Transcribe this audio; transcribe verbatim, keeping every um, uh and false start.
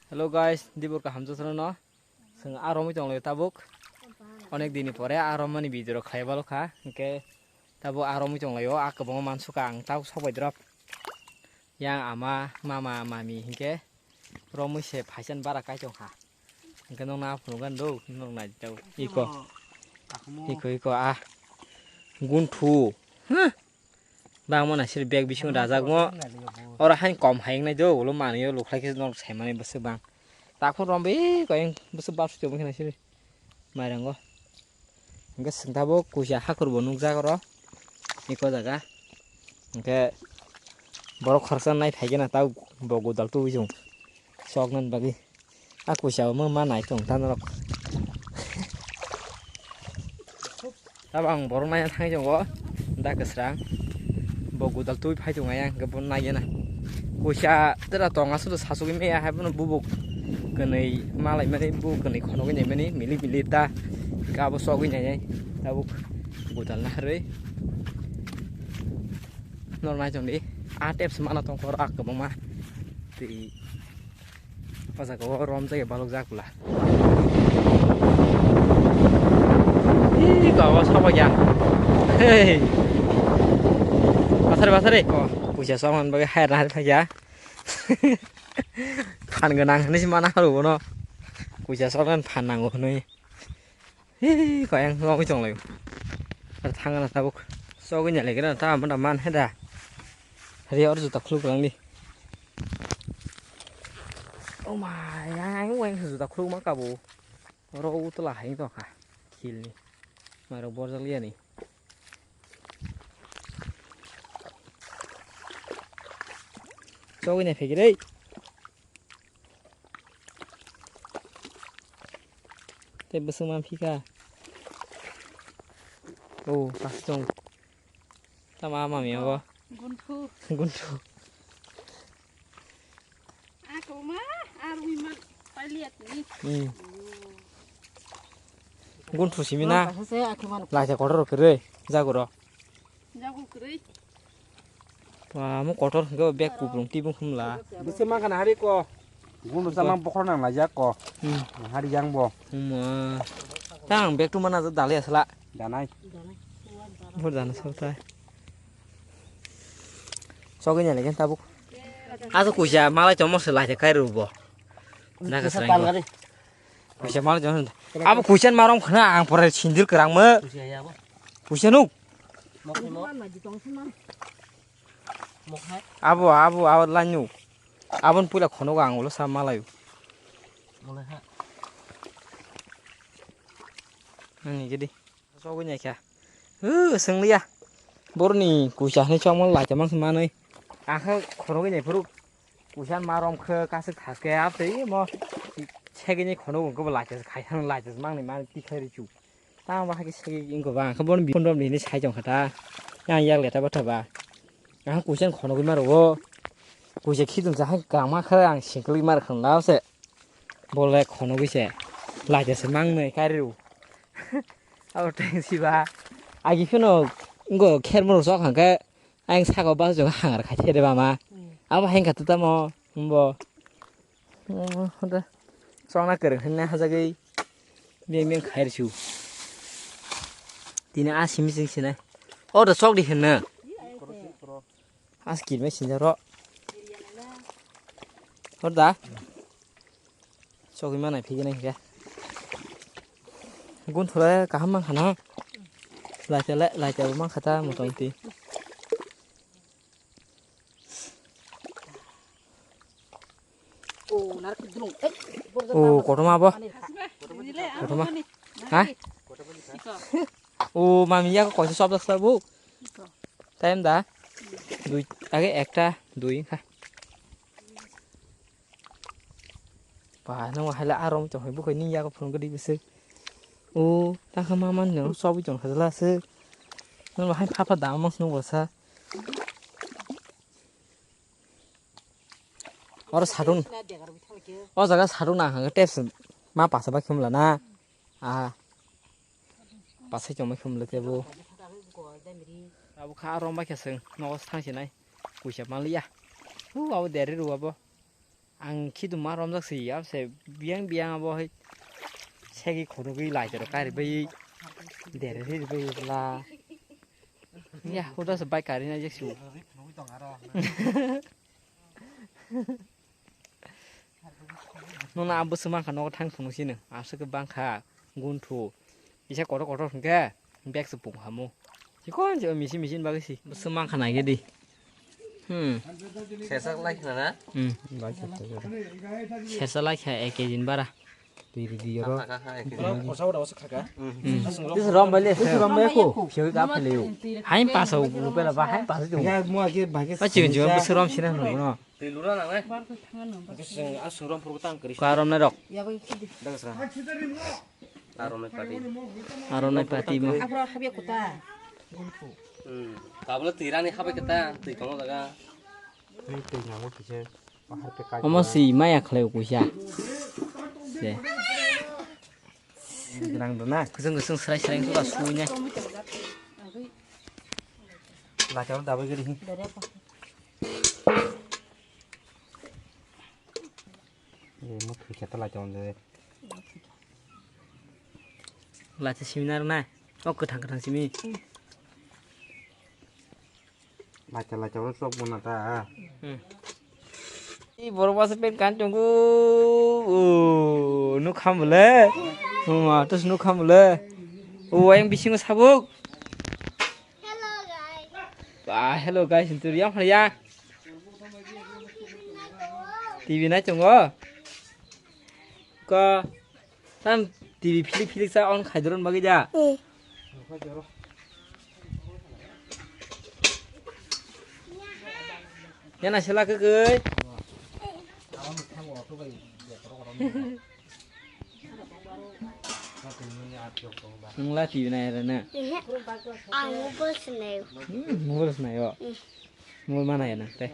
Hello guys, dibor kaham jothono no. Chwng a romwi tonglaio tabuk. Onek dini pore a romani video rok khlai balo kha. Hinkhe tabuk a romwi tonglaio, a kwbangma mansukha ang tabuk sok bai drop. Yang ama, mama, mami hinkhe romwi se phaisani bara kai tongkha. Hinkhe nokna phunukgani do, nok nai tau. Iko. Iko, iko, a. Gunthu. Huh? Bangma na siri bag bisingo dajak mo. Oro hain kom hai wngnai do, ulo manwi o lukhlai khe nok saimani bwswk bang. Takhuk rombe koyeng bwswk bap sui tongma khe na siri. Mairango. Hingke sengtabo kuisa hakhor bo nukjak oro. Iko jaga. Hingke borok khoroksa nai phaikhe na tabo bo godal tubui chwng. Sok nani bagwi. A kuisa bo ma nai tong ta norok. Tabuk ang borok naina thangwi tongo, da kwsrang. Bo godal twi phai tongo ayang, hwnkhe bono naiya na. Kuisa tera tong aswk sasugwi maya hai bono bubuk kwnwi malaimani, bubuk kwnwi khonogwi naimani, milik milik ta. Hwnkhe abo sogwi nainai, tabuk godal naharwi. Norok nai tongdi, a tepse mana tongkha oro a kwbangma. Twi. O jaga o rom jagwi balok jak bwla. Ih, kok o sok ya. Hei. Basari, basari. Ko, puisa sok man bagwi hai rai phai ya. Phan gwnang hinwi se mana haru bono. Puisa sok man phan nango hinwi. Hei, kok yang sok tong lai. Ar thang na tabuk. Sok ni le gana ta man man he da. Hari or juta khuluk lang di. Oh my, yang yang weng juta khuluk ma kabo. Oro utla hai tongkha khilni. Mairok borjak liya ni. Chogwi nai phegirei. Tei bwswk man phika. Oh, kasung. Tama mami abo. Gunthu. Gunthu. Ako ma, arwi ma, paliat ni. Hmm. Gunthu simi na. Laisa kotor kere, jagoro. Jago kere. Wa, mo kotor hingke bag kuplung tibung humla. Bwswk mankha na hari ko. Gunthu sama bokhorok nang laijak ko. Hmm. Hari yang bo. Huma. Tang bag tu mana dali asla. Danai. Bur dana sautai. Sogwi ni legen tabuk. Aso kuisa malai chomo se laijak kai rubo. Naga srang. Kuisa mal jon. Abo kuisan marom khna ang pore sindir kwrang mo. Kuisa nuk. Abo, abo, abo lanyu. Abon puila khonogo ang ulo sa malayu. Ani gidi. Sogwi nai kha. Hw, swngliya. Boroni kuisa hinwi chongma laita mang se manwi. Ang khe khorogwi nai phuru kuisa ma rom khe kasik thaske ap tei mo segini khonogo khe bo laita khai thang laita mangni mani tikhai ri chu. Tang ba hai khe segi ingko ba ang khe boroni phone rom ni sai tong kha ta. Yang yak leta batha ba. Ang kuisa khonogwi ma rogo. Kuisa khidum sa hai kang ma khe ang singkli mar khan la se. Bole khonogwi se. Laita se mangnai kari ru. Abo teng siba. Agi phano ngo kher moro sok hangke. Ang saka ba jong hangar khai thede ba ma. Hmm. Abo hengka tu tamo. Bo. Oh, da. Songna kereng henne hajagwi. Beng beng khai risu. Tini a simi sing sinai. O da sok di henne. As kirme sinjaro. Hor da. Sogwi manai phigwi nai khe. Gun thole kaham mankha na. Laita le, laita bo mankha ta motamoti. Oh, kotorma bo. Kotorma. Ha? Oh, mami ya ko koisa sob daksa bo. Time da. Dui, age ekta, dui kha. Ba, nang hai la arom tong hai bukhai ni yago phone gadi bwswk. O, ta kha ma man no, sobi tong kha la se. Nang hai pha pha da mang sung bo sa. Oro sadung. O jaga sadung na hang tep se. Ma pasa ba khum la na. A. Pasai tong ma khum le te bo. Abo kha arom ba khe seng. No thang se nai. Kuisa ma liya. Hu, abo deri ru abo. Ang khitu ma romjak si, yam se biyang biyang abo hai segi khorogwi lai jero kari bai dere ri bai la. Ya, huda se bai kari na jak si. Nuna abo se mankha nogo thang phunu sino, aswk bangkha gunthu. Isa kotor kotor hwnkhe bag se pung hamo. Chikon se misi misi bagwi si. Bwswk mankha naikhe di. Hmm. Sesa lai khna na? Hmm. Sesa lai kha ek kg ni bara. Twi ridi yoro. Khaka kha ek kg. Ora khorsa ora wasa khaka. Hmm. This rom bale. This rom bale ko. Phiyo ka phele yo. Hain paso rupela ba hain paso jong. Ya mo ake bhage. Ba chigon chigon bwswk rom sina no no. Twi lura nang nai. Kusung asung rom phuru tang kri. Ka rom na rok. Daga sa. Aro nai pati. Aro nai pati mo. Aphro habya kuta. Hmm. Tabla twi rani habai kata twi kono daga. Twi twi nyango kise. Bahar pe kai. Omo si maya khlai kuisa. Se. Nang dona. Kusung kusung srai srai suka suinya. Lachao dabai giri. Eh, mo thwi khe ta lachao de. Lacha simi naro na. O kwthang kwthang simi. Lacha lacha o sok bona ta. Hmm. I borok masa pen kan chongo. O, nuk ham bole. O, ma, tus nuk ham bole. O, ayang bisingo sabuk. Hello, guys. Ah, hello, guys. Itu yang ya. T V nai chongo. Ko. Tam T V philik philik sa on khai doron bagwi da. Hmm. Yana sela kwkwi. Nwng la T V nai rana. Ehe. Ang mobile se nai. Hmm, mobile se nai o. Hmm. Mobile mana yana te.